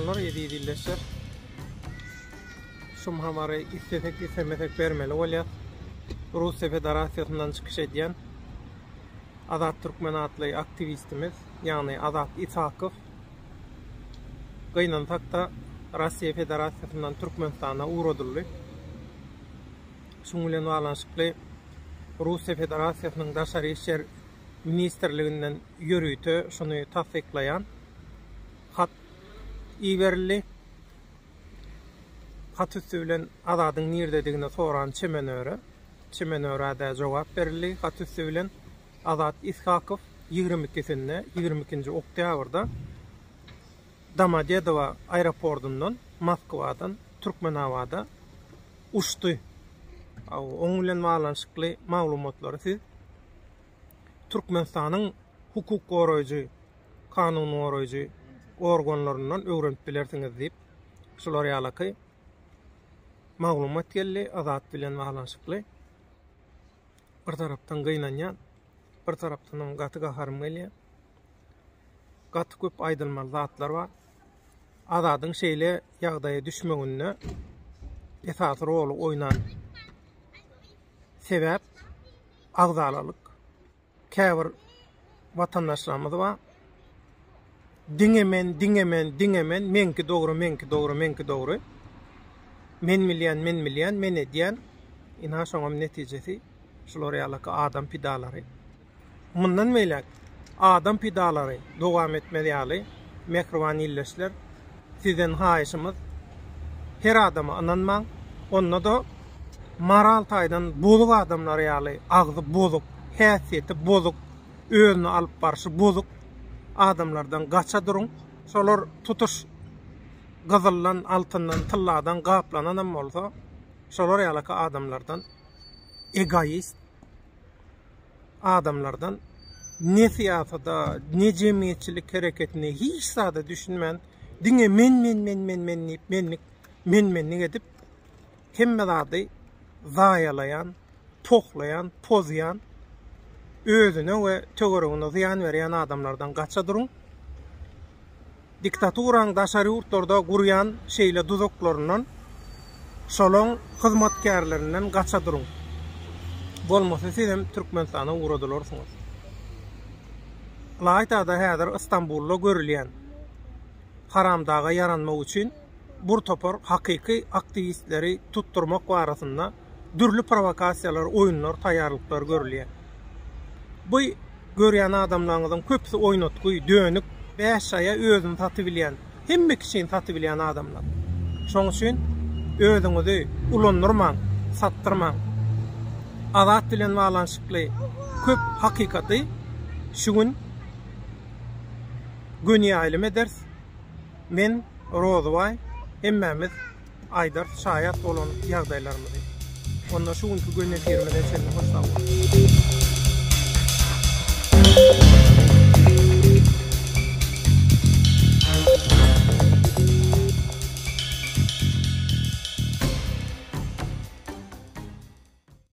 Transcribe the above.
doganlar, eziz ildeşler. Şum habary islesek islemesek bermeli bolýas. Russiýa Federasiýasyndan çykyş edýän Azat Türkmen atly aktiwistimiz, ýagny Azat Isakow gynansak-da Russiýa Federasiýasyndan Türkmenistana ugradyldy. Şuň bilen baglanyşykly Russiýa Federasiýasynyň Daşary işler ministrliginden ýörite şuny tassyklaýan hat iberildi. Hat üsti bilen Azadyň nirdedigini soran Çemenöre, Çemenörä-de jogap berildi. Hat üsti bilen Azat Ishakow ýigrimi ikisinde, ýigrimi ikinji oktýabrda Domodedowo aeroportyndan, Moskwadan Türkmenabada uçdy. Oň bilen baglanyşykly maglumatlary siz Türkmenistanyň hukuk goraýjy, kanun goraýjy organlaryndan öwrenip bilersiňiz diýip, şular ýalaky maglumat geldi Azat bilen baglanyşykly. Bir tarapdan gynanýan, bir tarapdanam gaty gaharym gelýär. Gaty köp aýdylmaly zatlar bar. Azadyň şeýle ýagdaýa düşmeginde esasy roly oýnan sebäp agzalalyk. Käbir watandaşlarymyz bar. Diňe men, diňe men, diňe men, meňki dogry, meňki dogry, meňki dogry. Men bilýän, men bilýän, men edýän. Ynha şoňam netijesi şular ýalaky adam pidalary. Mundan beýläk adam pidalary dowam etmez ýaly, mähriban ildeşler, sizden haýyşymyz, her adama ynanmaň, onda-da moral taýdan bozuk adamlar ýaly agzy bozuk, häsiýeti bozuk, özüni alyp barşy bozuk adamlardan gaça duruň. Şolar tutuş gyzyldan, altyndan, tylladan gaplananam bolsa, şolar ýalaky adamlardan egoist, adamlardan ne syýasada, ne jemgyýetçilik hereketine hiç zada düşünmän, diňe men men men men men diýip menlik men-menlik edip hemme zady zaýalaýan, pohlaýan, pozýan, özüne we töweregine zyýan berýän adamlardan gaça duruň. Diktaturaň daşary ýurtlarda gurýan şeýle duzaklaryndan, şolaň hyzmatkärlerinden gaça duruň. Bolmasa sizem Türkmenistana ugradylarsyňyz. Ylaýtada häzir Istanbulda görülýän haramdaga ýaranmak üçin bur topar hakyky aktiwistleri tutdurmak barasynda dürli prowokasiýalar, oýunlar, taýýarlyklar görülýär. Bu görýän adamlaryňyzyň köpüsi oýnatgy, dönük, bäş şaýa özüni satybilýän, hemme kişini satybilýän adamlar. Şonuň üçin özüňizi ulandyrmaň, satdyrmaň. Azat bilen baglanyşykly köp hakykaty şu gün göni ýaýlym ederis. Men, Rozybaý, hemmämiz aýdarys şaýat bolan ýagdaýlarymyzy. Onda şu günki göni efirimize çenli hoş sag boluň.